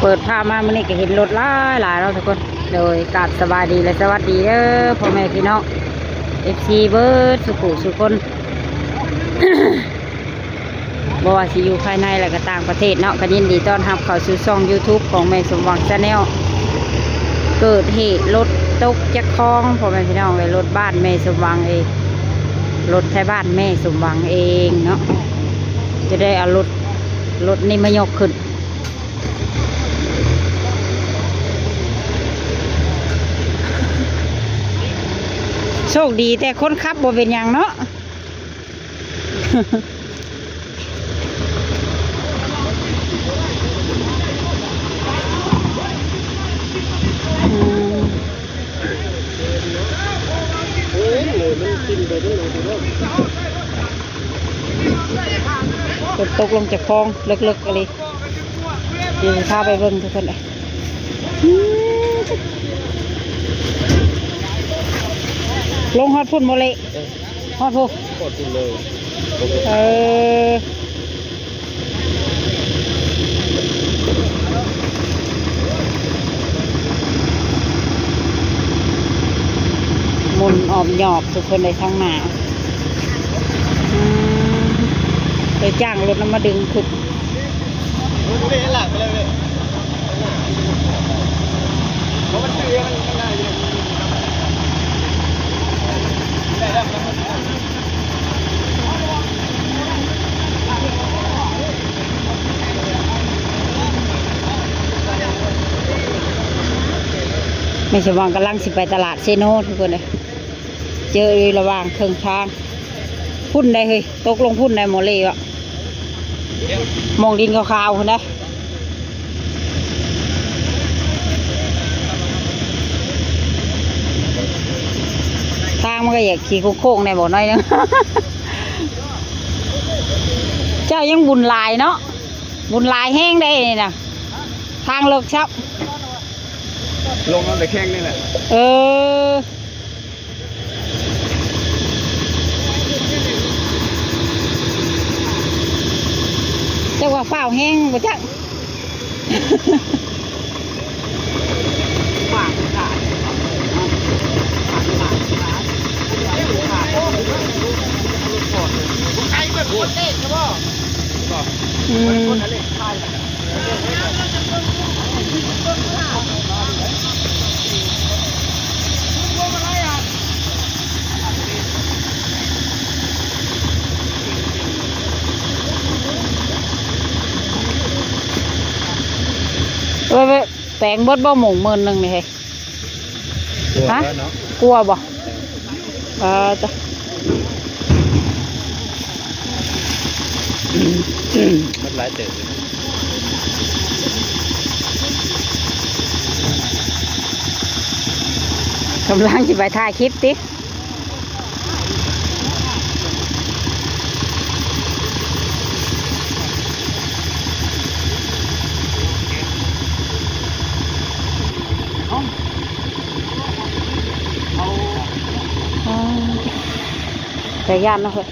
ເປີດພາບມາມື້ນີ້ກໍເຫັນລົດຫຼາຍໆເນາະທຸກຄົນ. ໂດຍ ກາບສະບາຍດີ ແລະ ສະຫວັດດີເດີພໍ່ແມ່ພີ່ນ້ອງ ເອັຟຊີ ເບິດສູ່ຜູ້ສູ່ຄົນ ບໍ່ວ່າຊິຢູ່ພາຍໃນ ແລະ ກໍຕ່າງປະເທດເນາະ. ກໍຍິນດີຕ້ອນຮັບເຂົ້າສູ່ຊ່ອງ YouTube ຂອງແມ່ສົມຫວັງ Channel. ເກີດເຫດລົດຕົກຈາກຄອງ ພໍ່ແມ່ພີ່ນ້ອງເອີຍ, ລົດບ້ານແມ່ສົມຫວັງເອງ, ລົດໄທບ້ານແມ່ສົມຫວັງເອງເນາະ. ຈະໄດ້ເອົາລົດ ລົດນີ້ມາຍົກຂຶ້ນ. ໂຊກດີແຕ່ຄົນຂັບບໍ່ເປັນຫຍັງເນາະ. ຝົນຕົກລົງຈາກຄອງເລິກໆອີ່ຫຼີ. ດຽວຊິພາໄປເບິ່ງທຸກຄົນເອີຍ. ລົງຮອດພຸ້ນບໍ່ເລ? ເອີ ຮອດພຸ້ນ ຮອດພຸ້ນເລີຍ. ເອີ ໝຸ່ນອອບຍອບທຸກຄົນເລີຍທາງໜ້າ. ອືມ ໄປຈ້າງລົດນຳມາດຶງຂຶ້ນ. ແມ່ສະຫວ່າງກຳລັງຊິໄປຕະຫຼາດເຊໂນທຸກຄົນເອີຍ. ເຈີຢູ່ລະຫວ່າງເຄິ່ງທາງພຸ້ນໄດ໋ເຮີ້ຍ, ຕົກລົງພຸ້ນໄດ໋ ໝໍເລວະ, ໝ່ອງດິນຂາວໆພຸ້ນໄດ໋. ທາງມັນກໍຢາກຂີ້ໂຄ້ງໆແດ່ບໍ່ ໜ້ອຍໜຶ່ງ. ເຈົ້າຍັງບຸນຫຼາຍເນາະ, ບຸນຫຼາຍແຮງໄດ໋ນີ້ນະ, ທາງເລິກຊັບ. ລົງເອົາແຕ່ແຂ້ງນີ້ແຫຼະ. ເອີ. ຈັກວ່າຟ້າວແຮງບໍ່ຈັກ. ອືມ. ເອີຍ ແປງເບິດບໍ່ ໝູ່ໝື່ນໜຶ່ງນີ້ເຮີ້ຍ? ກວ່າ ຮະ? ແລ້ວເນາະ ກວ່າບໍ່? ເອີ ເອີ ຈ້ະ. ມັນຫຼາຍເຕີບຢູ່ນະ. ກຳລັງຊິໄປຖ່າຍຄລິບຕິ. ອໍ ແຕ່ຢ້ານເນາະເຮີ້ຍ.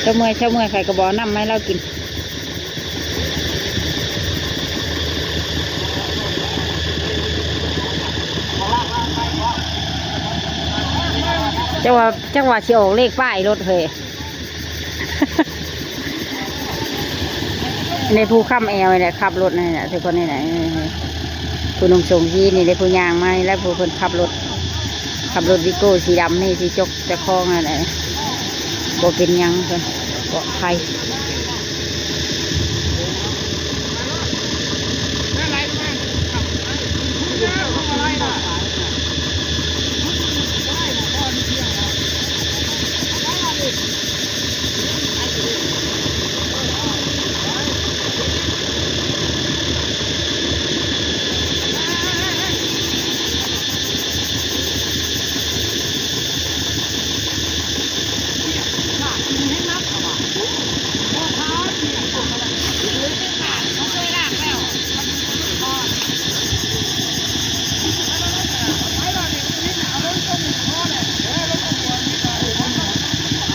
ເຈົ້າເມື່ອຍ ເຈົ້າເມື່ອຍ ໃຜກໍບໍ່ເອົານ້ຳມາໃຫ້ລາວກິນ. ຈັກວ່າ ຈັກວ່າຊິອອກເລກປ້າຍລົດເຮີ້ຍ. ໃນພູຄຳແອວນີ້ແຫຼະ ຂັບລົດນີ້ແຫຼະ ທຸກຄົນນີ້ແຫຼະ. ຜູ້ໜຸ່ມໂສງສີນີ້ແຫຼະ ຜູ້ຍ່າງມານີ້ແຫຼະ ຜູ້ເພິ່ນຂັບລົດ ຂັບລົດວີໂກ້ສີດຳນີ້ ຊິຈົກເຈົ້າຂອງນັ້ນແຫຼະ. ບໍ່ເປັນຫຍັງເພິ່ນ ປອດໄພ.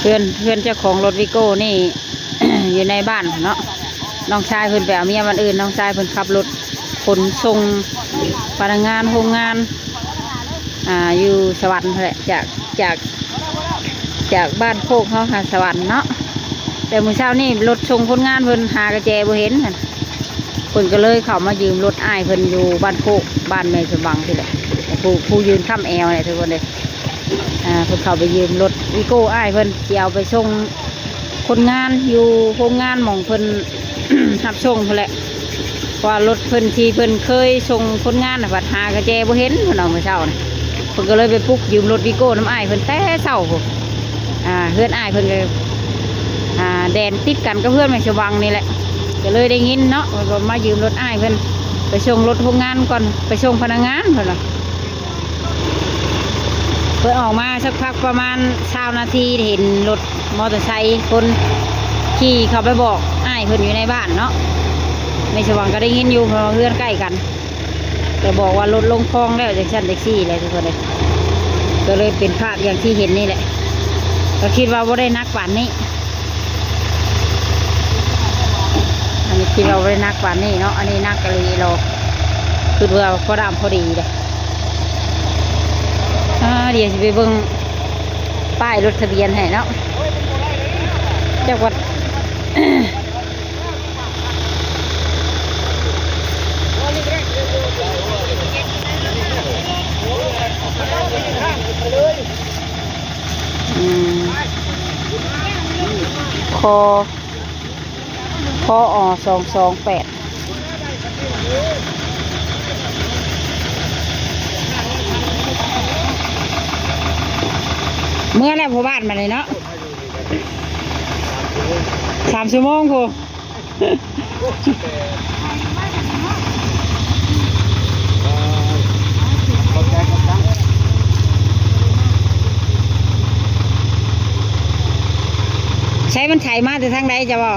ເຮືອນ ເຮືອນເຈົ້າຂອງລົດວີໂກ້ນີ້ ຢູ່ໃນບ້ານເນາະ. ນ້ອງຊາຍເພິ່ນໄປເອົາເມຍບ້ານອື່ນ, ນ້ອງຊາຍເພິ່ນຂັບລົດຂົນສົ່ງພະນັກງານໂຮງງານ ອ່າ ຢູ່ສະຫວັນຫັ້ນແຫຼະ ຈາກ ຈາກ ຈາກບ້ານໂຄກເຮົາຫາສະຫວັນເນາະ. ແຕ່ມື້ເຊົ້ານີ້ລົດສົ່ງຄົນງານເພິ່ນຫາກະແຈບໍ່ເຫັນຫັ້ນ ເພິ່ນກໍເລີຍເຂົ້າມາຢືມລົດອ້າຍເພິ່ນຢູ່ບ້ານໂຄກ ບ້ານແມ່ສະຫວັງຊີ້ແຫຼະ ຜູ້ ຜູ້ຢືນຄ້ຳແອວແຫຼະທຸກຄົນເອີຍ. ອ່າ ເພິ່ນເຂົ້າໄປຢືມລົດວີໂກ້ອ້າຍເພິ່ນ ຊິເອົາໄປສົ່ງຄົນງານຢູ່ໂຮງງານໝ່ອງເພິ່ນຮັບສົ່ງພຸ້ນແຫຼະ. ເພາະວ່າລົດເພິ່ນທີ່ເພິ່ນເຄີຍສົ່ງຄົນງານນະ ພັດຫາກະແຈບໍ່ເຫັນ ເພິ່ນເອົາມື້ເຊົ້ານະ. ເພິ່ນກໍເລີຍໄປປຸກຢືມລົດວີໂກ້ນຳອ້າຍເພິ່ນແຕ່ເຊົ້າພຸ້ນ. ອ່າ ເຮືອນອ້າຍເພິ່ນກໍ ອ່າ ແດນຕິດກັນກັບເຮືອນແມ່ສະຫວັງນີ້ແຫຼະ ກໍເລີຍໄດ້ຍິນເນາະ. ເພິ່ນກໍມາຢືມລົດອ້າຍເພິ່ນໄປສົ່ງລົດໂຮງງານກ່ອນ ໄປສົ່ງພະນັກງານເພິ່ນວ່າ. ເພິ່ນອອກມາສັກພັກປະມານຊາວນາທີ ເຫັນລົດມໍເຕີໄຊຄົນຂີ່ເຂົ້າໄປບອກອ້າຍເພິ່ນຢູ່ໃນບ້ານເນາະ. ແມ່ສະຫວັງກໍໄດ້ຍິນຢູ່ ເພາະວ່າເຮືອນໃກ້ກັນ ແຕ່ບອກວ່າລົດລົງຄອງແລ້ວ ຈັ່ງຊັ້ນຈັ່ງຊີ້ແຫຼະທຸກຄົນເອີຍ. ກໍເລີຍເປັນພາບຢ່າງທີ່ເຫັນນີ້ແຫຼະ ກໍຄິດວ່າບໍ່ໄດ້ໜັກປານນີ້. ອັນນີ້ຄິດວ່າບໍ່ໄດ້ໜັກປານນີ້ເນາະ ອັນນີ້ໜັກອີ່ຫຼີໂລ ຄິດວ່າພໍດຳພໍດີເດ້. ອ່າ ດຽວຊິໄປເບິ່ງປ້າຍລົດທະບຽນໃຫ້ເນາະ ຈັກວ່າ ອືມ ຄ ຄ ອ ສອງສອງແປດ ເມືອແລ້ວພໍ່ບ້ານມານີ້ເນາະ ສາມຊົ່ວໂມງພຸ້ນ. ໃຊ້ມັນໄຖມາແຕ່ທາງໃດ ເຈົ້າເວົ້າ?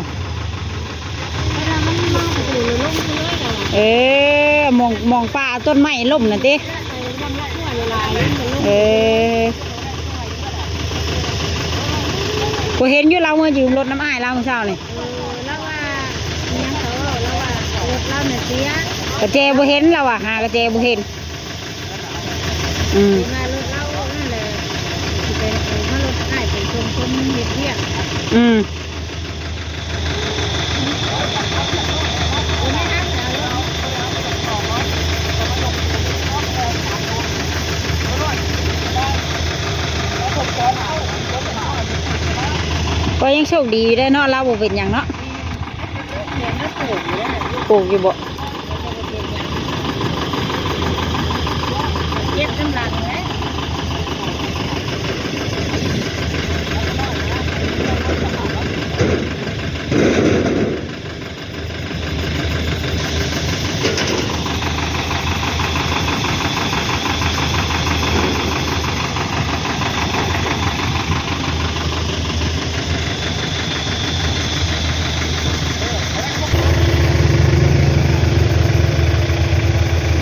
ເອີ ໝ່ອງ ໝ່ອງປ່າຕົ້ນໄມ້ລົ້ມນັ້ນຕິ. ເອີ ບໍ່ເຫັນຢູ່ ລາວມາຢືມລົດນຳອ້າຍລາວມື້ເຊົ້ານີ້. ເອີ ລາວວ່າຫຍັງເຂົາເວົ້າ ລາວວ່າລົດລາວນັ້ນເສຍ ກະແຈບໍ່ເຫັນ ລາວວ່າຫາກະແຈບໍ່ເຫັນ. ອືມ ວ່າລົດລາວນັ້ນແຫຼະ ຊິໄປເອົາມາລົດອ້າຍໄປສົ່ງຄົນເຮັດວຽກ. ອືມ ກໍຍັງໂຊກດີຢູ່ເດ້ເນາະ ລາວບໍ່ເປັນຫຍັງເນາະ. ປູກຢູ່ບໍ່? ເຈັບນ້ຳຫຼັງແຫຼະ.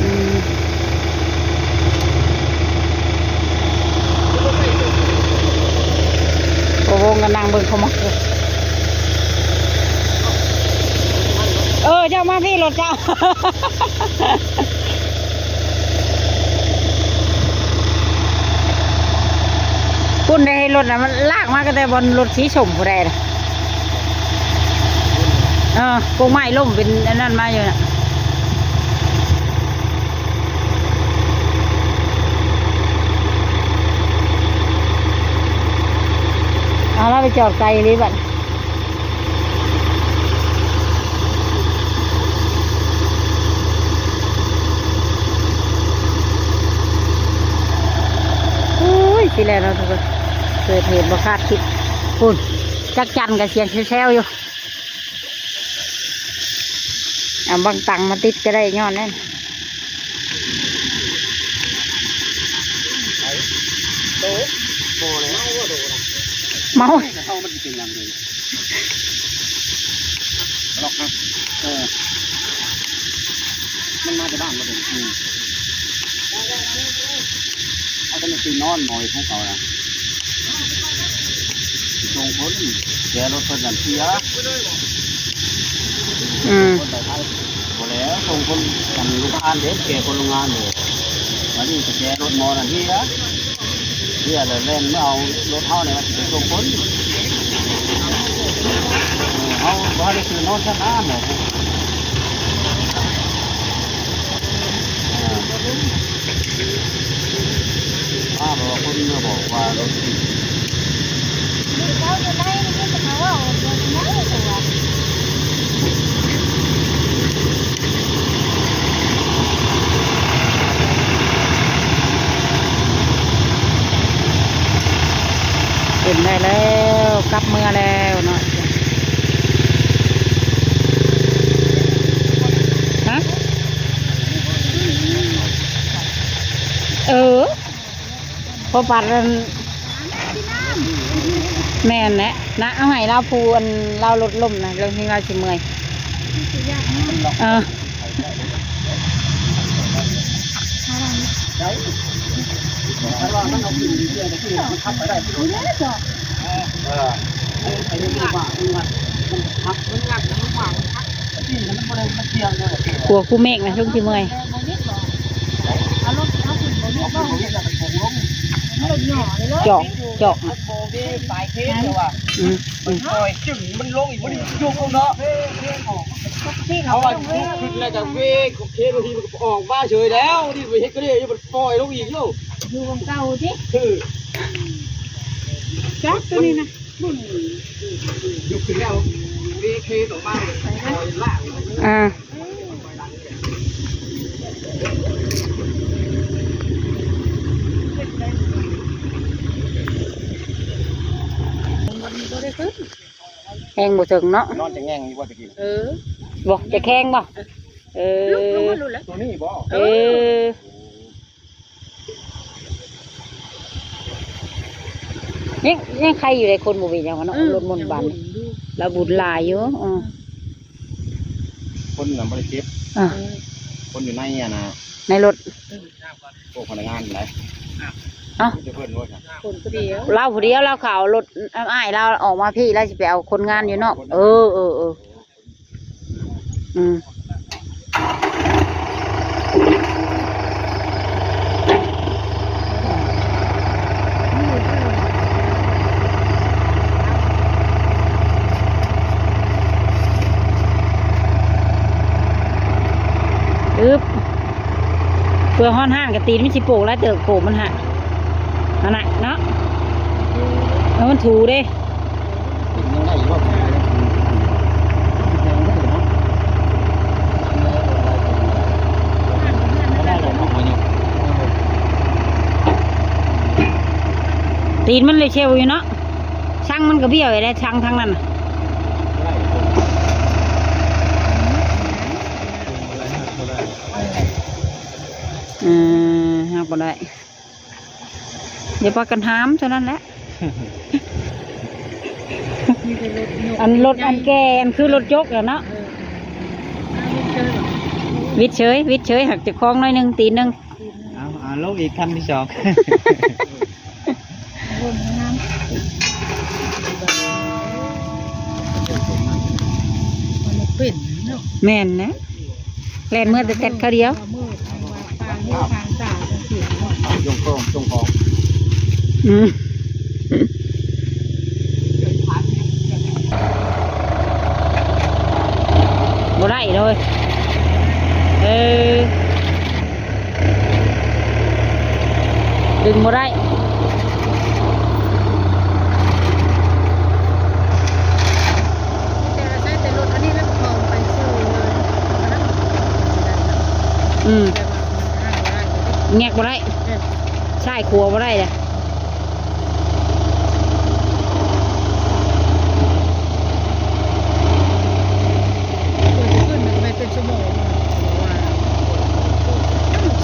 ອືມ ໂອ້ ວົງກັນນັ່ງເບິ່ງເຂົາໝົດເລີຍ. ເອີ ເຈົ້າມາພີ້ລົດເຈົ້າ. ພຸ້ນໄດ້ ລົດນະ ມັນລາກມາຕັ້ງແຕ່ບ່ອນລົດສີສົ້ມຜູ້ໃດນະ. ເອີ ກົງໄມ້ລົ້ມເປັນອັນນັ້ນມາຢູ່ນະ. ເອົາລະ ໄປຈອດໄກອີ່ຫຼີບັດ. ໂອ້ຍ ຊິແລ້ວເນາະທຸກຄົນ ເກີດເຫດບໍ່ຄາດຄິດ. ພຸ້ນ ຈັກຈັນກໍສຽງແຊວໆຢູ່. ເອົາບັງຕັງມາຕິດກໍໄດ້ຍ້ອນນັ້ນ. ເມົາ. ເມົາມັນຊິເປັນຫຍັງເດ? ລັອກນະ. ເອີ ມັນມາແຕ່ບ້ານບໍ່ເດ? ອືມ ເອົາແຕ່ມັນຊິນອນໜ້ອຍຂອງເຂົານະ. ສົ່ງຄົນແຈລົດເພິ່ນນັ້ນເສຍ. ອືມ ຄົນໄປໄທ ບໍ່ແລ້ວ ສົ່ງຄົນ ອັນ ໂຮງງານເດ້ ແກ່ຄົນໂຮງງານເດ້ ບາດນີ້ກະແຈລົດໝໍນັ້ນເຮຍ ເຮຍແລ້ວແລ່ນມາເອົາລົດເຮົານີ້ວ່າຊິໄປສົ່ງຄົນ ເອີ ເຮົາບໍ່ໄດ້ຄືນອນຊັ້ນນານແຫຼະ ເອີ. ອ້າວ ບອກຄົນເມືອບອກວ່າລົດຕິດ ເຂົາຢູ່ໃນນີ້ ເຂົາເວົ້າຢູ່ໃນຕົວ ເປັນໄດ້ແລ້ວ ກັບເມືອແລ້ວເນາະ ຮະ? ເອີ ພໍປັດອັນ ແມ່ນແຫຼະນະ ເອົາໃຫ້ລາວຜູ້ອັນລາວລົດລົ້ມນະ ລາວຊິເມື່ອຍ ເອີ. ຜົວຄູ່ເມກນະ ຊົງຊິເມື່ອຍ ຈອກ ຈອກ ອືມ ມັນປ່ອຍຈຶ່ງ ມັນລົງອີກ ມັນຍຸບລົງເນາະ ເອົາວ່າຍຸບຂຶ້ນແລ້ວກະເວກ ເຄບາງທີມັນກະອອກມາເສີຍແລ້ວ ນີ້ໄປເຮັດກະເດ ມັນປ່ອຍລົງອີກໂລດ ຢູ່ຂອງເກົ່າຕິ ເອີ ຈັກໂຕນີ້ນະ ອືມ ຍຸບຂຶ້ນແລ້ວ ເວເຄອອກມາ ປ່ອຍລາກ ອ່າ ແຮງບໍ່ເຖິງເນາະ ນອນຈະແງ່ງຢູ່ບໍ່ຕະກີ້ ເອີ ບໍ່ ຈະແຂງບໍ່ ເອີ ລຸກລົງມາໂລດແຫຼະ ໂຕນີ້ບໍ່ ເອີ ເອີ. ຍັງ ຍັງໄຄຢູ່ເດ້ ຄົນບໍ່ເປັນຫຍັງເນາະ ເອີ ລົດມົນບາດນີ້ ລາວບຸນຫຼາຍຢູ່ ເອີ ຄົນນະບໍ່ໄດ້ເຈັບ ອ່າ ຄົນຢູ່ໃນອັນນະ ໃນລົດ ພວກພະນັກງານນະ ເອົ້າ ຄົນຜູ້ດຽວ ລາວຜູ້ດຽວ ລາວເຂົ້າລົດ ອ້າຍລາວອອກມາພີ້ ລາວຊິໄປເອົາຄົນງານຢູ່ນອກ ເອີ ເອີ ເອີ. ອືມ ອຶບ ເພື່ອຮອດຮ້ານກະຕີນມັນຊິໂປ່ງຫຼາຍເຕີບ ໂກມມັນຫະ ຫັ້ນນະເນາະ ເອີ ມັນຖູເດ້. ຕີນມັນເລີຍເຊວຢູ່ເນາະ ຊັງມັນກະບ້ຽວໄດ້ ຊັງທາງນັ້ນນະ ອືມ ຮັກບໍ່ໄດ້. ຢ່າພາກັນຫາມເທົ່ານັ້ນແຫຼະ ມີແຕ່ລົດຍົກ ອັນລົດອັນແກ່ ອັນຄືລົດຈົກແຫຼະເນາະ ເອີ ວິດເຊີຍ ວິດເຊີຍ ຫາກຈະຄອງໜ້ອຍໜຶ່ງ ຕີນໜຶ່ງ ເອົາ ເອົາລົງອີກຄັນທີສອງ ມັນເປັນເນາະ ແມ່ນນະ. ແລ່ນເມືອແຕ່ແຕັດຄາວດຽວ ອືມ ບໍ່ໄດ້ເລີຍ ເອີ. ດຶງບໍ່ໄດ້ ມີແຕ່ອາໄສແຕ່ລົດອັນນີ້ແຫຼະ ປະຄອງໄປຊື່ເລີຍ ອືມ ແງກບໍ່ໄດ້ ເອີ ຊ້າຍຂວາບໍ່ໄດ້ເດ້. ກວ່າຈະຂຶ້ນນະ ແມ່ນເປັນຊົ່ວໂມງ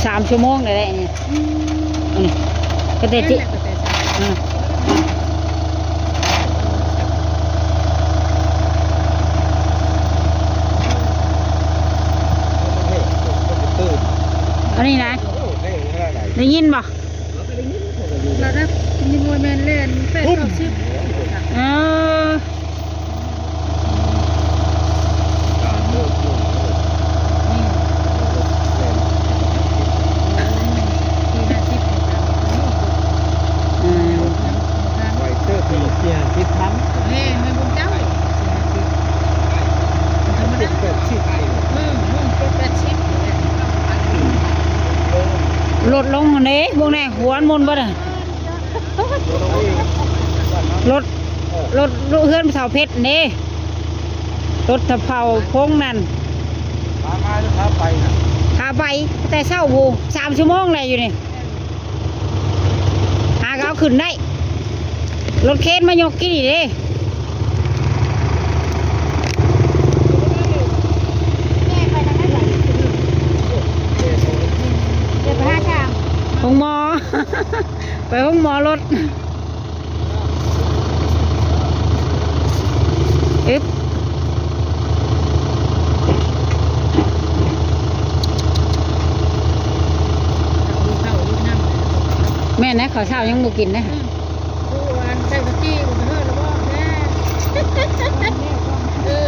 ສາມຊົ່ວໂມງໄດ້ແຫຼະນີ້ ອືມ ອັນນີ້ ກະແຕ່ຈິ ແມ່ນແຫຼະ ກະແຕ່ ອືມ ອັນນີ້ນະ ໄດ້ຍິນບໍ່? ລະດັບນີ້ບໍ່ແມ່ນແລ່ນແປດເກົ້າສິບ ເອີ ສາມໂມງ ນີ້ເບິ່ງແດ່ ຫົວມັນໝຸ່ນເບິດນະ. ລົດ ລົດ ລົດເຮືອນເຖົ້າເພັດນີ້ ລົດເຖົ້າເພົ້າພົງນັ້ນ ຂາມາຫຼືຂາໄປນະ? ຂາໄປ ແຕ່ເຊົ້າພຸ້ນ ສາມຊົ່ວໂມງແຫຼະຢູ່ນີ້. ຫາກໍເອົາຂຶ້ນໄດ້ ລົດເຄນມາຍົກກີ້ນີ້ເດ້. ໂຮງໝໍ ໄປໂຮງໝໍລົດ. ອຶບ ແມ່ນນະ ເຂົ້າເຊົ້າຍັງບໍ່ກິນນະ. ອືມ ຜູ້ອັນໃສ່ກະຈິມັນເຮີດລະບໍ່ແທ້. ເອີ.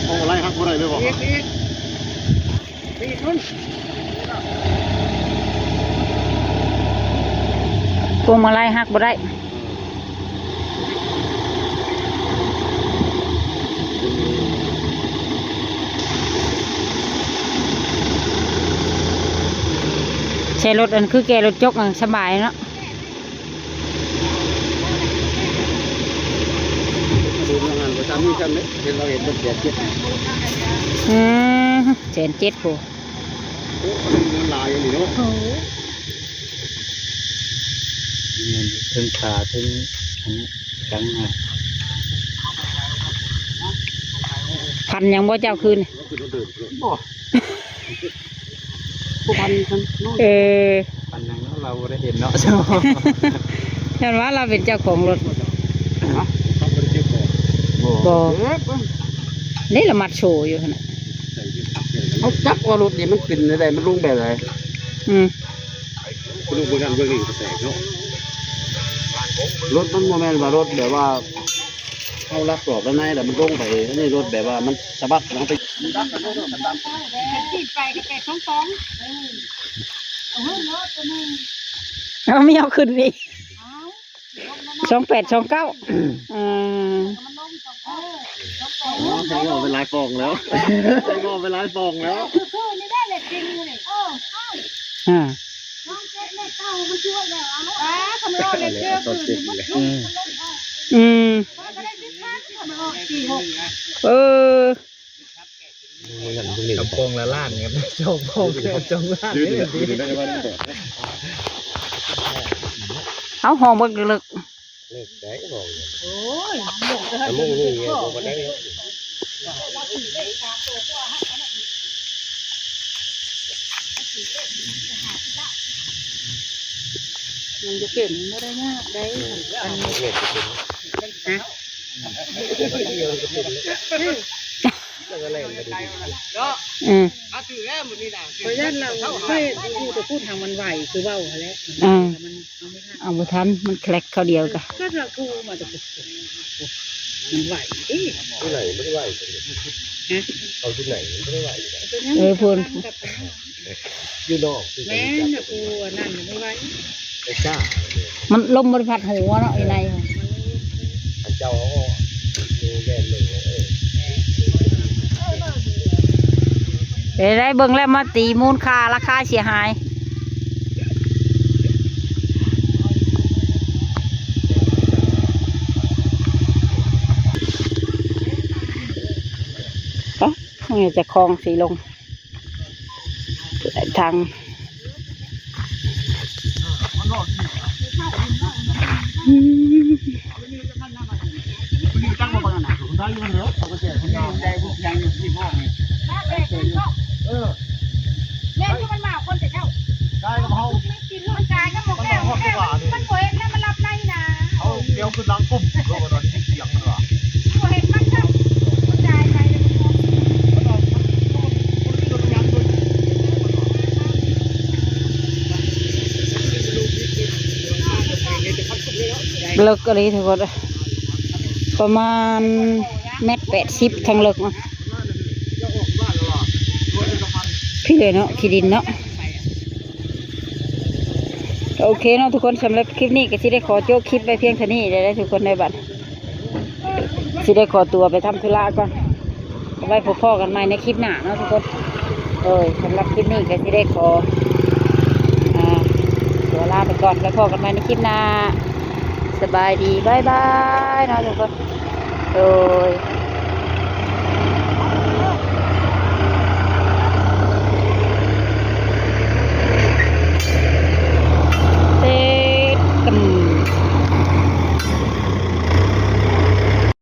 ໂອ້ ໄລ່ຮັກບໍ່ໄດ້ເລີຍບໍ່? ອີກ ອີກ. ພວງມາໄລຫັກບໍ່ໄດ້ ໃຊ້ລົດອັນຄືແກ່ລົດຈົກຫັ້ນສະບາຍເນາະ. ອືມ ແສນເຈັດພຸ້ນ. ໂອ້ ມັນຫຼາຍອີ່ຫຼີເນາະ. ໂອ້ ເງິນເທິງຂາເທິງອັນນີ້ ຈັ່ງນະ. ພັນຫຍັງບໍ່ເຈົ້າຄືນ? ບໍ່. ຜູ້ພັນເພິ່ນເນາະ. ເອີ ພັນຫຍັງເນາະ ລາວບໍ່ໄດ້ເຫັນເນາະ. ຍ້ອນວ່າລາວເປັນເຈົ້າຂອງລົດ. ຮະ? ບໍ່. ບໍ່. ເອີ ເບິ່ງ ນີ້ລະມັດໂຊຢູ່ຫັ້ນນະ. ເຮົາຈັກວ່າລົດນີ້ມັນເປັນແນວໃດ ມັນລົງແບບໃດ. ອືມ ລົດມັນບໍ່ແມ່ນວ່າລົດແບບວ່າ ເຮົາລັກອອກດ້ານໃນແລ້ວມັນລົງໄປ. ອັນນີ້ລົດແບບວ່າມັນສະບັດເນາະ ໄປ ໄປກໍແປດສອງສອງ. ເອີ ເອົາເຮີ້ນເນາະ ຕົວໜຶ່ງ ເອົາມີເອົາຂຶ້ນອີກ ເອົາ ສອງແປດສອງເກົ້າ. ອືມ ມັນລົງສອງເກົ້າ. ເອີ ສອງແປດ ໂອ້ ໃຊ້ເວົ້າໄປຫຼາຍປ່ອງແລ້ວ ໃຊ້ເວົ້າໄປຫຼາຍປ່ອງແລ້ວ. ຄື ຄືນີ້ແຫຼະເລກຈິງນີ້. ເອີ ເອົາ ອ່າ ສອງເຈັດເລກເກົ່າມັນຄືວ່າແລ້ວ ເອົາໂລດ. ອ່າ ຄັນວ່າເລກຄື ຄືນີ້ມັນລົງ ອືມ ມັນລົງອອກ. ອືມ ມັນກໍໄດ້ສິບພັນ ຄັນວ່າອອກສີ່ຫົກ. ເອີ ກະປອງລະລ້ານ ສອງປອງ ສອງລ້ານ. ເອົາ ຫ້ອງເບິ່ງເລິກໆ. ເລິກໄດ໋ຫ້ອງ. ໂອ້ຍ ໂມງນີ້ບໍ່ໄດ້. ມັນຈະເປັນບໍ່ໄດ້ຍາກໄດ໋. ອັນ ເຮັດເປັນ ຮະ? ແລ້ວກໍແລ່ນໄປດີໆ. ເນາະ ອືມ ເອົາຖືກແລ້ວມື້ນີ້ນະ. ຂ້ອຍຢ້ານລາວ ຂ້ອຍຢູ່ແຕ່ພຸ້ນ ທາງມັນໄຫວ ຄືເວົ້າຫັ້ນແຫຼະ. ອືມ ມັນເອົາບໍ່ທັນ ເອົາບໍ່ທັນ ມັນແຄລັກຄາວດຽວກະ ກໍລາວໂທມາແຕ່ພຸ້ນ ມັນໄຫວເດ້. ທີ່ໄຫນມັນໄຫວ? ຮະ? ເອົາທີ່ໄຫນມັນບໍ່ໄຫວ? ເອີ ພຸ້ນ ຢູ່ນອກ ແມ່ນ ຜູ້ອັນນັ້ນບໍ່ໄຫວ. ມັນລົມບໍ່ໄດ້ພັດຫົວເນາະ ຢູ່ໃນ ເຈົ້າເອົາອອກ ເອີ ແລ່ນລົງ. ເອີ ໄດ້ ໄດ້ເບິ່ງແລ້ວ ມາຕີມູນຄ່າ ລາຄາເສຍຫາຍ. ປະ ນີ້ຈະຄອງສີລົງ ທາງ ອືມ ເອີ ແມ່ນຄືມັນມາຄົນແຕ່ເຊົ້າ ໄດ້ກັບເຮົາ ມັນກາຍກັບໝໍແກ້ວ ໝໍແກ້ວ ມັນບໍ່ເຫັນແລ້ວ ມັນຫຼັບໃນນະ. ເອົາແກ້ວຂຶ້ນຫຼັງກົ້ມ ເພາະວ່າໄດ້ຍິນສຽງມັນວ່າ ບໍ່ເຫັນມັນຊ້ຳ ມັນກາຍໄປແລ້ວ. ເລິກອີ່ຫຼີທຸກຄົນເອີຍ. ປະມານແມັດແປດສິບທາງເລິກເນາະ ພີ່ເລີຍເນາະ ຂີ້ດິນເນາະ. ໂອເຄເນາະທຸກຄົນ ສຳລັບຄລິບນີ້ກໍຊິໄດ້ຂໍໂຈະຄລິບໄວ້ພຽງເທົ່ານີ້ເດີທຸກຄົນເດີ ບັດຊິໄດ້ຂໍຕົວໄປທຳທຸລະກ່ອນ ໄວ້ພົບພໍ້ກັນໃໝ່ໃນຄລິບໜ້າເນາະທຸກຄົນ. ໂດຍ ສຳລັບຄລິບນີ້ກໍຊິໄດ້ຂໍ ອ່າ ຕົວລາໄປກ່ອນ ໄວ້ພໍ້ກັນໃໝ່ໃນຄລິບໜ້າ. ສະບາຍດີ ບາຍບາຍເນາະທຸກຄົນ ໂດຍ.